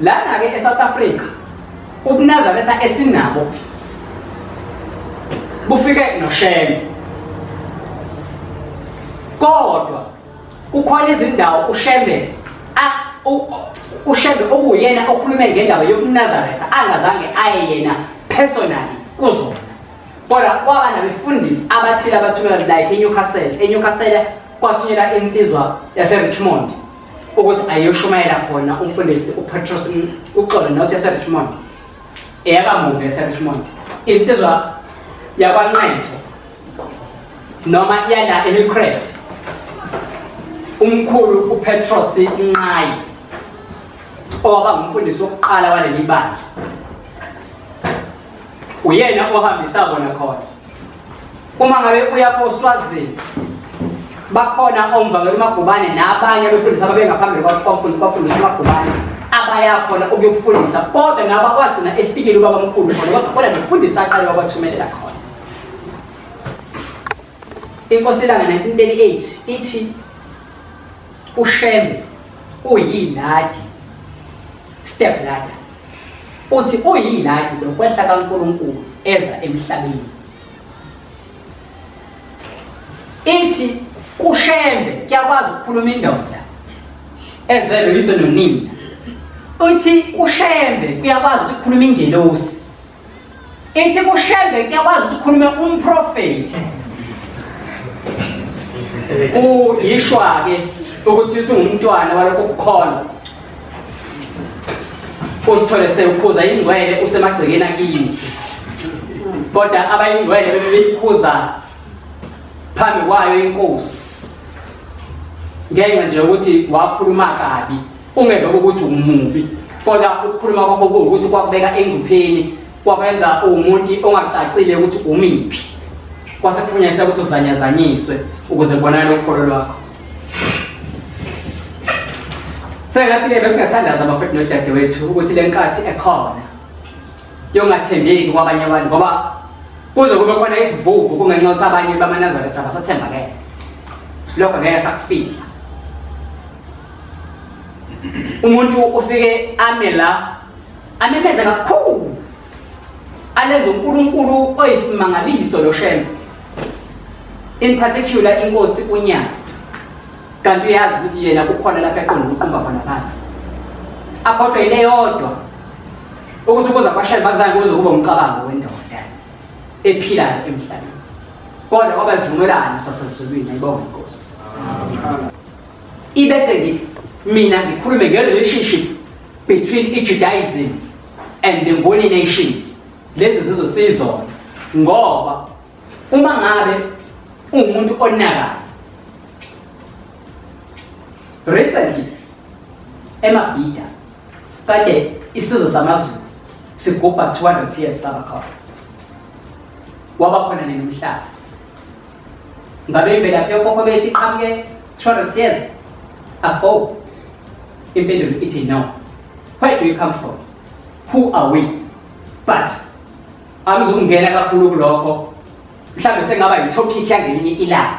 Lana-ke eSouth Africa ubuNazaretha esinabo bufike noShembe. Kodwa kukhona izindawo uShembe uShembe okuyena okhulume ngendaba yobuNazaretha angazange aye yena personally kuzona. Kodwa kwaba nabefundisi abathile abathumela like eNewcastle. ENewcastle kwathunyelwa insizwa yaseRichmond ukuthi ayoshumayela khona umfundisi uPetros uxolo not yaseRichmond eyakamuva yaseRichmond insizwa yakwaNqetho noma yala eHillcrest umkhulu uPetros Nqayi owaba ngumfundisi wokuqala waleli bandla uyena ohambisa bona khona Uma ngabe uya koSwazini bakhona omvangeli uMagubane nabanye abefundisi ababengaphambili kwamfundisi uMagubane abaya khona ukuyokufundisa kodwa nabo kwagcina efikile ubaba mkhulu khona kodwa khona nokufundisa aqale wabathumelela khona. Inkosi Ilanga 1938 ithi uShembe uyiladi step ladder uthi uyiladi lokwehla kaNkulunkulu eza emhlabeni. Ithi kuShembe kuyakwazi ukukhuluma indoda ezelwe yise nonina. Uthi kuShembe kuyakwazi ukuthi kukhuluma ingelosi. Ithi kuShembe kuyakwazi ukuthi kukhulume umprofethi. Uyishwa-ke ukuthi uthi ungumntwana walokho kukholwa. Usithole sewukhuza ingcwele usemagcekeni akini. Kodwa abayingcwele bebeyikhuza phambi kwayo inkosi. Ngenxa nje yokuthi wakhuluma kabi, ungeve ukuthi umubi. Kodwa ukukhuluma kwakho kuwukuthi kwakubeka engcupheni, kwakwenza uwumuntu ongacacile ukuthi umiphi. Kwase kufunyanisa ukuthi uzanyazanyiswe ukuze kubonakale ukholo lwakho. Sengathi-ke besingathandaza abafethu nodadewethu ukuthi le nkathi ekhona yongathembeki kwabanye abantu ngoba kuze kube khona isivuvu kungenxa yokuthi abanye bamaNazaretha abasathembakele. Lokho ngeke sakufihla. Umuntu ufike ame la amemeze kakhulu alenze uNkulunkulu oyisimangaliso lo Shembe. In particular inkosi uNyazi. Kanti uyazi ukuthi yena kukhona lapho eqonda ukuqumba khona phansi. Akhohlwe ile yodwa ukuthi ukuza kwaShembe akuzange kuze kube umcabango wendoda ephilayo emhlabeni. Kodwa kwaba isivumelwano sasezulwini ayibonge inkosi. Ibese ngi mina ngikhulume nge-relationship between i-Judaism and the Nguni nations. Lezi zizwe siyizona ngoba uma ngabe uwumuntu onakayo recently eMabhida kade isizwe samaZulu sigubha 200 years saba khona waba khona nini umhlaba ngabe imvelaphi yokhokho bethu iqhamuke 200 years ago impendulo ithi no where do you come from who are we but Angizukungena kakhulu kulokho. Mhlawumbe sengaba yi-topic yangelinye ilanga.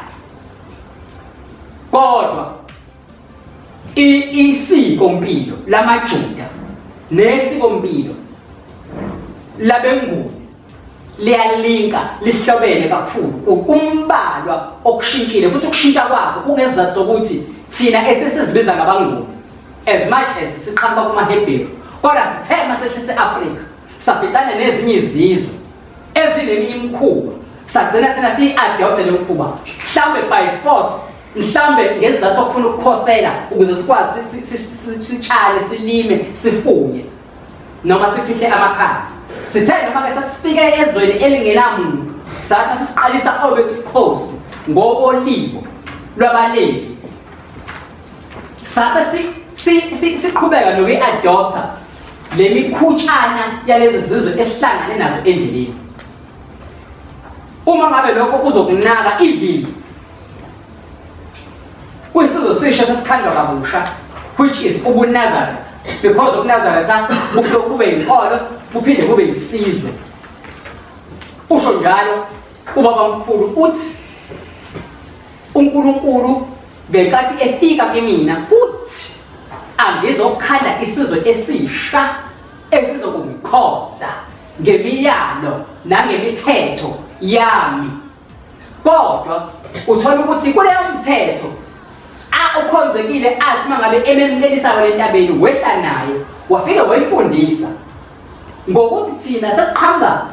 Kodwa isiko mpilo lamaJuda nesiko mpilo labenguni liyalinka lihlobene kakhulu kumbalwa okushintshile futhi ukushintsha kwakho kungesizathu sokuthi thina esesizibiza ngabanguni as much as siqhamuka kumaHebheru kodwa sithe masehlise e-Afrika saficana nezinye izizwe ezineminye imikhuba sagcina thina siyi-adopte le mkhuba mhlawumbe by force mhlawumbe ngezizathu sokufuna ukukhosela ukuze sikwazi sitshale silime sifuye noma sifihle amakhaya sithe noma-ke sesifike ezweni elingenamuntu sathi sesiqalisa obethu ubukhosi ngokolibo lwabalevi sase siqhubeka nokuyi-adopta le mikhutshana yalezi zizwe esihlangane nazo endleleni. Uma ngabe lokho uzokunaka even kwisizwe sisha sesikhandwa kabusha which is ubuNazaretha because ubuNazaretha kufike kube yinkolo kuphinde kube yisizwe. Usho njalo ubaba mkhulu uthi uNkulunkulu ngenkathi efika kimina uthi Angizokhanda isizwe esisha esizokungikhonza ngemiyalo nangemithetho yami. Kodwa uthola ukuthi kuleyo mthetho a ukhonzekile athi mangabe ememukelisayo lentabeni wehla naye wafike wayifundisa ngokuthi thina sesiqhamuka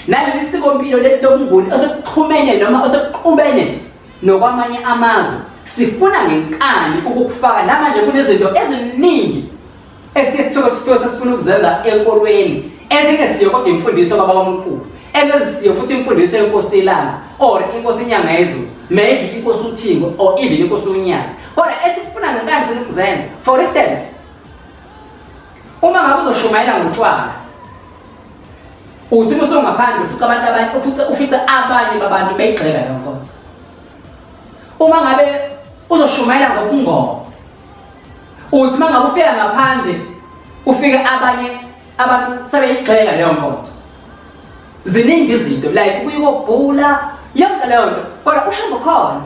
naleli sikompilo leli lomnguni osekuxhumene noma osekuxubene nokwamanye amazwe sifuna ngenkani ukukufaka. Namanje kunezinto eziningi esike sithoke sifike sesifuna ukuzenza enkolweni ezingesiyo kodwa imfundiso kababamkhulu, engezisiyo futhi imfundiso yenkosi ilanga or inkosi inyanga yezulu, maybe inkosi uthingo or even inkosi unyazi, kodwa esikufuna ngenkani thina ukuzenza. For instance, uma ngabe uzoshumayela ngotshwala, uthi uma usungaphandle ufica abantu abanye, ufice abanye babantu beyigxeka leyo nkonzo. Uma ngabe uzoshumayela ngobungoma, uthi uma ngabe ufika ngaphandle ufike abanye abantu sebeyigxeka leyo nkonzo. Ziningi izinto like ukuyobhula yonke leyo nto, kodwa usho ngokhona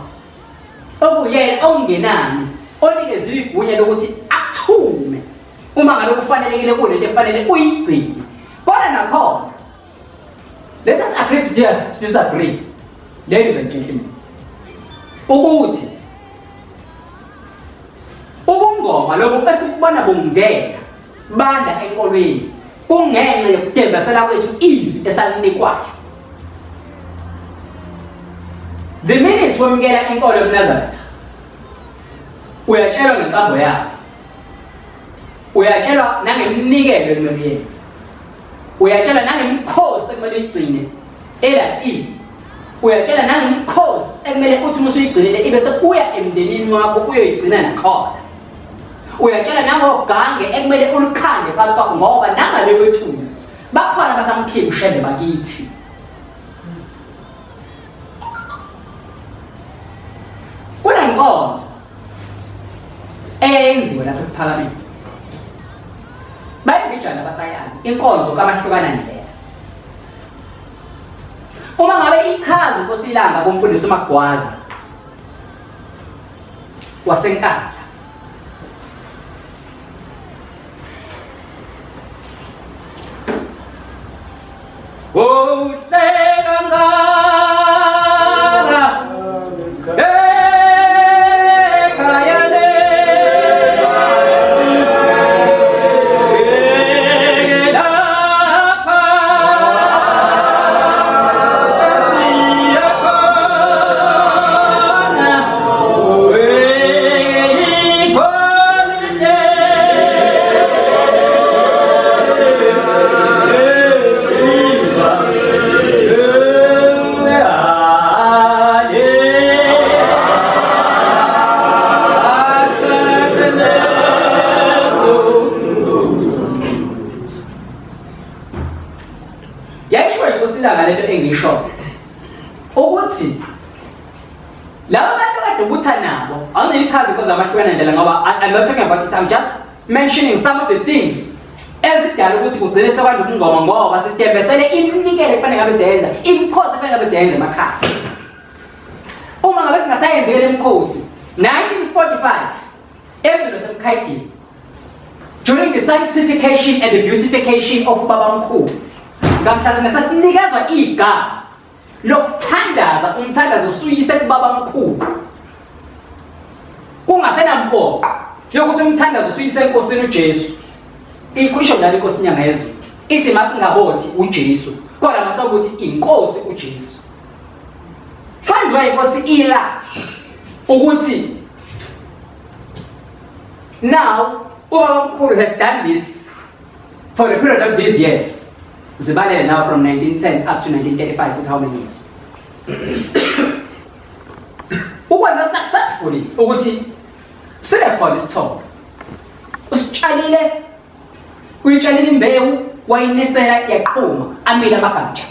okuyena okungenani onikeziwe igunya lokuthi akuthume uma ngabe kufanelekile kunento efanele uyigcine. Kodwa nakhona, let us agree to disagree, ladies and gentlemen, ukuthi ubungoma lobu esikubona bungena banda enkolweni kungenxa yokudembesela kwethu izwi esalinikwayo. The minute wemukela inkolo yobuNazaretha, uyatshelwa ngenkambo yakhe, uyatshelwa nangeminikelo ekumele uyenze, uyatshelwa nangemikhosi ekumele uyigcine elatini, uyatshelwa nangemikhosi ekumele uthi uma usuyigcinile ibe sekuya emndenini wakho uyoyigcina nakhona, uyatshelwa nangogange ekumele ulukhande phakathi kwakho, ngoba nangale kwethuna bakhona abasamphika uShembe bakithi. Kunenkonzo eyenziwe lapha ekuphakameni, bayibijana abasayazi inkonzo kamahlukana ndlela. Uma ngabe ichaza inkosi ilanga kumfundisi uMagwaza waseNkandla, Kuhle kangaka ekhaya lethu, lapha siya khona, igolide. Yayisho inkosi ilanga lento engisho ukuthi laba bantu kade ubutha nabo, awungelichaze inkosi amahlukana ndlela, ngoba I'm not talking about it, I'm just mentioning some of the things ezidala ukuthi kugcine sekwanda ubungoma, ngoba sidembesele iminikelo ekufanele ngabe siyenza, imikhosi ekufanele ngabe siyenza emakhaya. Uma ngabe singasayenzi le mikhosi, 1945 emzini waseMkhayidini, during the sanctification and the beautification of ubabamkhulu, ngamhlazane sasinikezwa igama lokuthandaza umthandazo usuyise kubabamkhulu, kungasenampoqo yokuthi umthandazo usuyise enkosini uJesu. Ikusho njalo inkosi inyanga yezulu ithi masingabothi uJesu, kodwa masakuthi inkosi uJesu. Kwenziwa inkosi ila ukuthi now ubaba mkhulu has done this for the period of these years, zibalele now from 1910 up to 1935 ukuthi how many years, ukwenza successfully ukuthi sibe khona isithombe. Usitshalile, uyitshalile imbewu, wayinisela, yaqhuma, amile amagatsha.